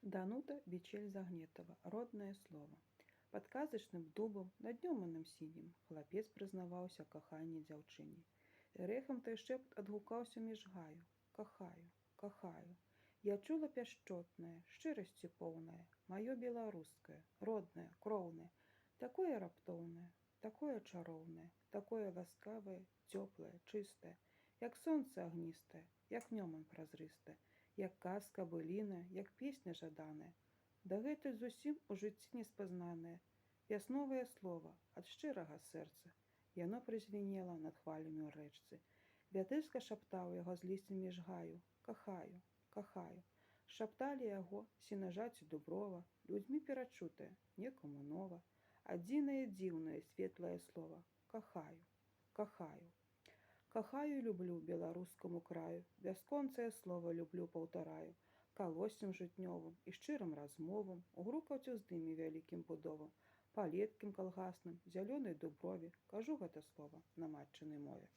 Данута Бічэль-Загнетава, «Роднае слова». Пад казачным дубам, над Нёманам сінім, хлапец прызнаваўся ў каханні дзяўчыне. І рэхам той шэпт адгукаўся між гаю: Кахаю, кахаю. Я чула пяшчотнае, шчырасці поўнае, маё беларускае, роднае, кроўнае, такое раптоўнае, такое чароўнае, такое ласкавае, цёплае, чыстае, як сонца агністае, як Нёман празрыстае, як казка быліная, як песня жаданая. Дагэтуль зусім у жыцці неспазнаная, вясновае слова ад шчырага сэрца. Яно празвінела над хвалямі ў рэчцы. Вятрыска шаптаў яго з лісцем між гаю: Кахаю, кахаю. Шапталі яго сенажаць і дуброва, людзьмі перачутае, некаму нова. Адзінае дзіўнае светлае слова: Кахаю, кахаю. Кахаю, люблю беларускаму краю, бясконцае слова люблю паўтараю, калоссем жытнёвым і шчырым размовам, у грукаце ўздыме вялікім будовам, палеткам калгасным, зялёнай дуброве, кажу гэта слова на матчынай мове.